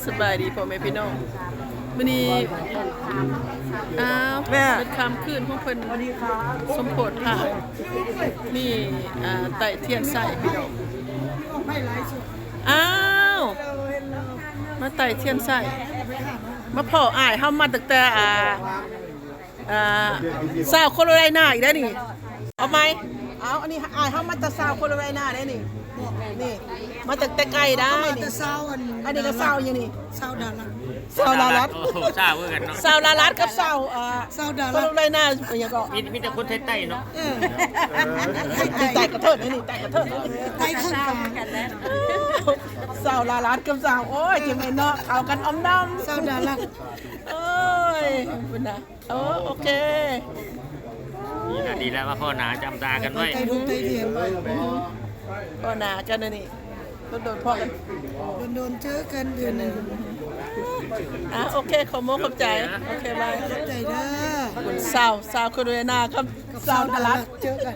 ສະບາຍດີພໍ່ແມ່ພີ່ນ້ອງ ມື້ນີ້ ອ້າວ ແມ່ ເປັນຄ່ຳຄືນຂອງເພິ່ນ ສົມໂພດພະ ມີ ອ່າ ໄຕ້ທຽນໄຊພີ່ນ້ອງ ອ້າວ ມາໄຕ້ທຽນໄຊ ມາພໍ້ອ້າຍເຮົາມາຕັ້ງແຕ່ ອ່າ ອ່າ ຊາວໂຄໂຣໄລນາອີກແລ້ວນີ້ ເອົາໃໝ່ ເອົາ ອັນນີ້ອ້າຍເຮົາມາແຕ່ຊາວໂຄໂຣໄລນາເດ້ນີ້ ນີ້ ມາແຕ່ ແຕ່ໄກໄດ໋ ມາແຕ່ຊາວ ອັນ ອັນນີ້ກໍຊາວຫຍັງນີ້ ຊາວດາລັດ ຊາວດາລັດ ໂອ້ໂຫ ຊາວຄືກັນເນາະ ຊາວດາລັດກັບຊາວ ອ່າ ຊາວດາລັດ ໂຄໂຣໄລນາ ອີຫຍັງກໍ ມີ ມີແຕ່ຄົນໄທໃຕ້ເນາະ ເອີ ໄທໃຕ້ກະເທີດນີ້ ໃຕ້ກະເທີດ ໃຕ້ເທິງກາງ ຊາວດາລັດກັບຊາວ ໂອ້ຍ ຈັ່ງແມ່ນເນາະ ເຂົ້າກັນອຳນຳ ຊາວດາລັດ ໂອ້ຍ ພຸ້ນນະ ໂອ້ ໂອເຄ ດີລະ ດີລະ ມາພໍ້ໜ້າຈຳຕາກັນໄວ້ ໄຕ້ທຸກໄຕ້ທຽນ ພໍ້ໜ້າກັນອັນນີ້ ດົນໆພໍ້ກັນ ດົນໆເຈີກັນເທື່ອໜຶ່ງ ອ່າ ໂອເຄ ຂໍໂມກຂອບໃຈ ໂອເຄ ບາຍ ຂອບໃຈເດີ ຊາວ ຊາວໂຄໂຣໄລນາກັບ ກັບຊາວດາລັດ ຊາວດາລັດເຈີກັນ